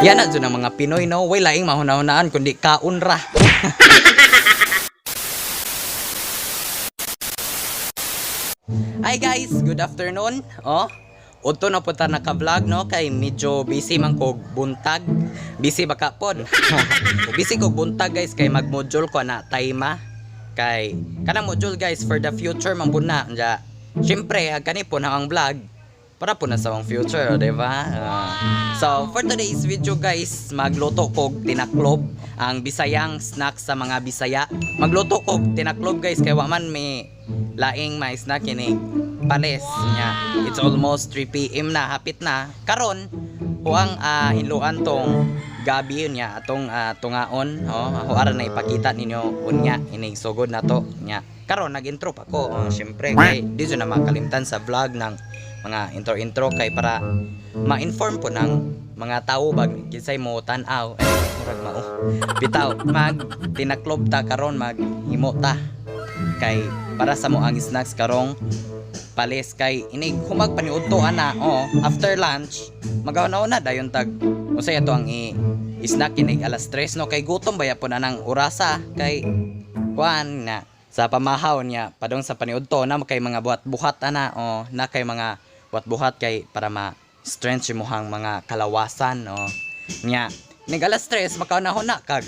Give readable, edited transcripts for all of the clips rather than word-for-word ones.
Yan na dyan ang mga Pinoy, no? Way laing mahuna-hunaan kundi kaon ra. Hi guys, good afternoon. Oh, udto na po ta naka-vlog, no, kay medyo busy man kog buntag. Busy baka pod. Busy kog buntag, guys, kay mag-module ko na time kay kanang module, guys, for the future man pud na. Nya, syempre, ag kani po na ang vlog para po na sa akong future, di ba? Ah. So, for today's video, guys, magluto kog tinaklob, ang Bisayang snack sa mga Bisaya. Magluto kog tinaklob, guys, kay wa man may laing may snack kini pares niya. It's almost 3 PM na, hapit na. Karon, huang hinluan tong gabi niya atong tungaon, oh, ako ara na ipakita ninyo unya inig sugod na to nya. Karon nag-intro pa ko, oh, syempre kay di jud na makalimtan sa vlog ng mga intro-intro kay para ma-inform po ng mga tao bag kinsay mo tan-aw, eh, murag mao bitaw. Mag tinaklob ta karon, maghimo ta kay para sa mo ang snacks karong palis kay inig humag paniudto ana, oh, after lunch magaw na dayon tag unsay ato ang i snack inig alas 3, no, kay gutom baya po na ng orasa kay kuan na sa pamahaw niya padong sa paniudto na kay mga buhat-buhat ana, oh, na kay mga buhat-buhat kay para ma strength imuhang mga kalawasan, oh. Nya nig alas 3 makaunahon na kag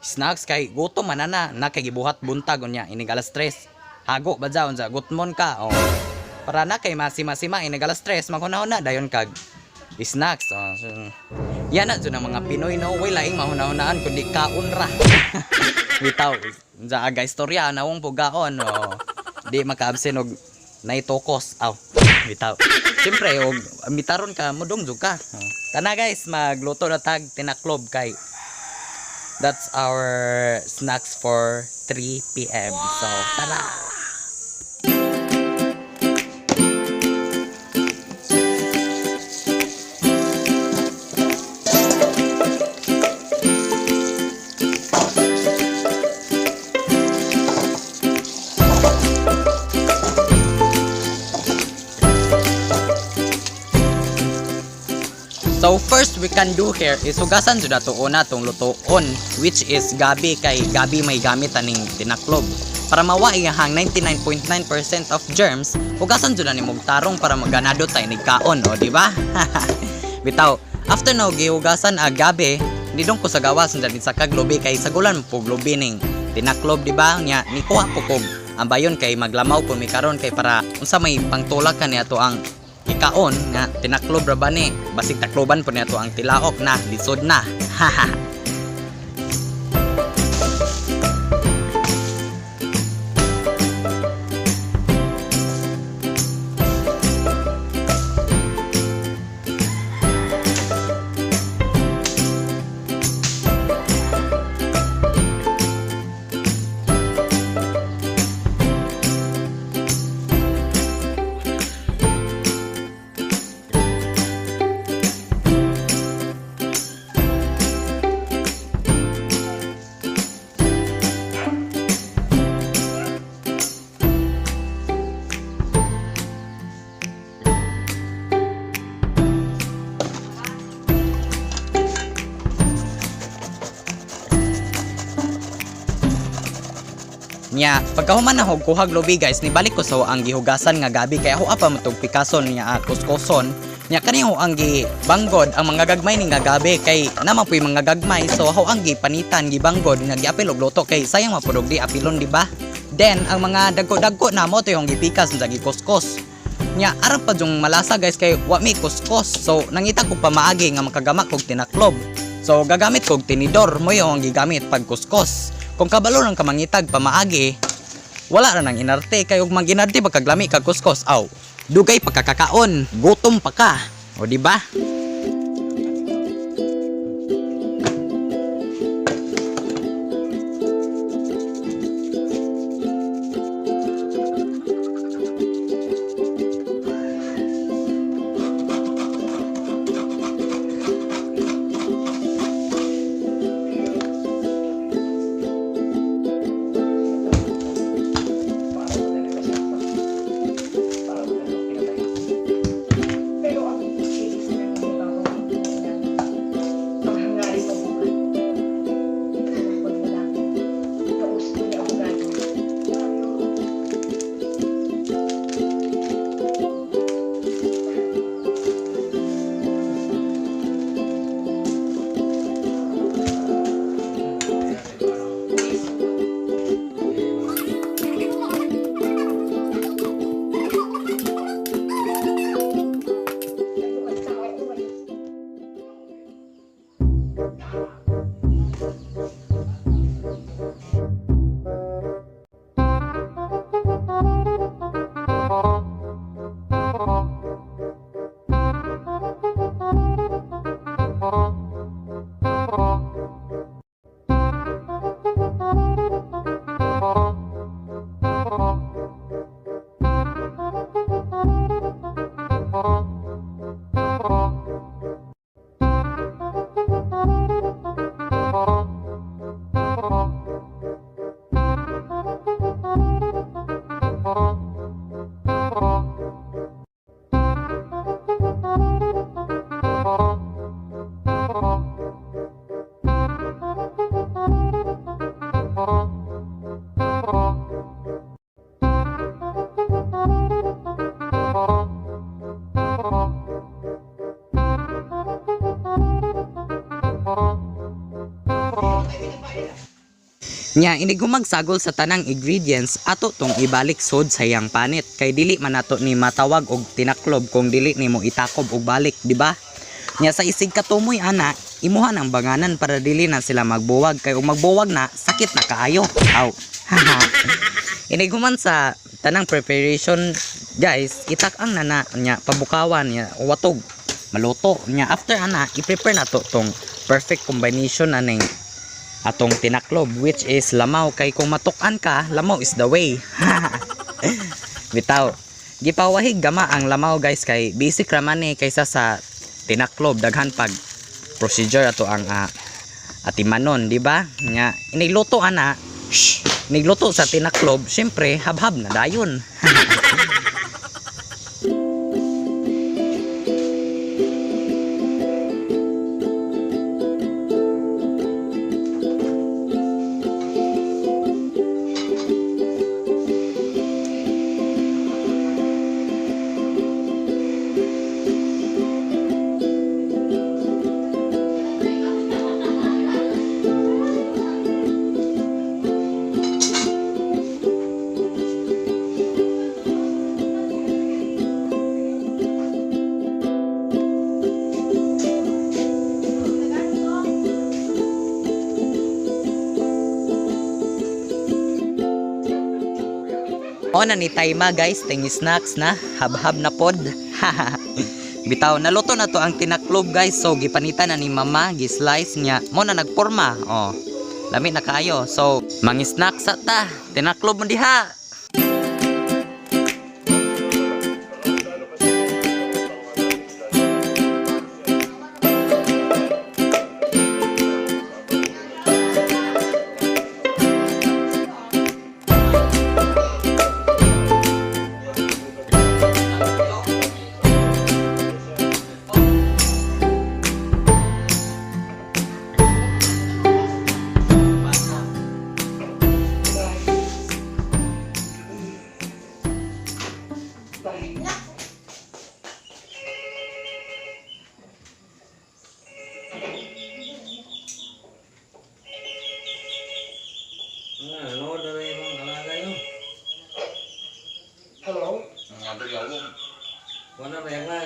snacks kay gutom man na na kay gibuhat buntag. Unya inig alas 3 hago ba jaon sa gutmon ka, oh, para na kay masima-sima inig alas 3 maghunahon na dayon kag snacks, oh. So, yan na dyan ang mga Pinoy, no? Way laing mahunahunaan kundi kaon ra. Bitaw sa aga istorya nawong pugaon, oh. Di makaabsen og naitokos, aw, bitaw. Siyempre og mitaron ka mudong jud ka, oh. Tana guys, magluto na tag tinaklob kay that's our snacks for 3 p.m. So tara. So first we can do here is hugasan jud ato una tong lutoon, which is gabi, kay gabi may gamit aning tinaklob. Para mawa iyahang 99.9% of germs, hugasan jud na nimog tarong para maganado tay nigkaon, o di ba? Bitaw, after no gihugasan ang gabi, nidong ko sa gawas unsa sa kaglubi kay sagulan po glubi ning tinaklob, di ba? Nya nikuha po kog ambayon kay maglamaw po mi karon kay para unsa may pangtulak ka niya to ang ikaon nga tinaklob ra ba ni, basig takloban po niya to ang tilaok na lisod na. Haha. Nya, pagkahuman na hog kuhag lubi, guys, nibalik ko sa ang gihugasan nga gabi kay ako pa matug pikason niya, kuskoson. Nya kani ho ang gibanggod ang mga gagmay ni nga gabi kay naman po'y mga gagmay, so ho ang gipanitan, gibanggod nga giapil og luto kay sayang mapudog di apilon, di ba? Then ang mga dagko-dagko na mo to yung gipikas sa gikuskos. Nya arang pa jung malasa, guys, kay wa mi kuskos. So nangita ko pamaagi nga makagama kog tinaklob. So gagamit kog tinidor mo yung gigamit pag kuskos. Kung kabalo ng kamangitag pamaagi, wala ra nang inarte kay og maginarte pagkaglami kag kuskos, aw. Dugay pagkakakaon, gutom pa ka. O di ba? Pero ang case na Nya inig humagsagol sa tanang ingredients, ato tong ibalik sod sa iyang panit kay dili man nato ni matawag og tinaklob kung dili nimo itakob og balik, di ba? Nya sa isig katumoy ana, imuha ng banganan para dili na sila magbuwag kay ug magbuwag na sakit na kaayo. Aw. Inig human sa tanang preparation guys, itak-ang na na nya pabukawan nya watog maluto nya. After ana, i-prepare na to tong perfect combination aning atong tinaklob, which is lamaw, kay kung matuk-an ka, lamaw is the way. Bitaw, gipawahig gama ang lamaw guys, kay basic ra man ni kaysa sa tinaklob, daghan pag procedure ato ang atimanon, di ba? Nya inigluto ana, shh, inigluto sa tinaklob, syempre habhab na dayon. O na ni Tayma guys, tingi snacks na, habhab na pod. Bitaw, naluto na to ang tinaklob guys. So gipanita na ni mama, gi-slice niya. Mo na nagporma. Oh. Lami na kaayo. So, mangi snacks sa ta. Tinaklob mo diha. Nanood na rin yung alaga yun. Hello. Wala na yan na.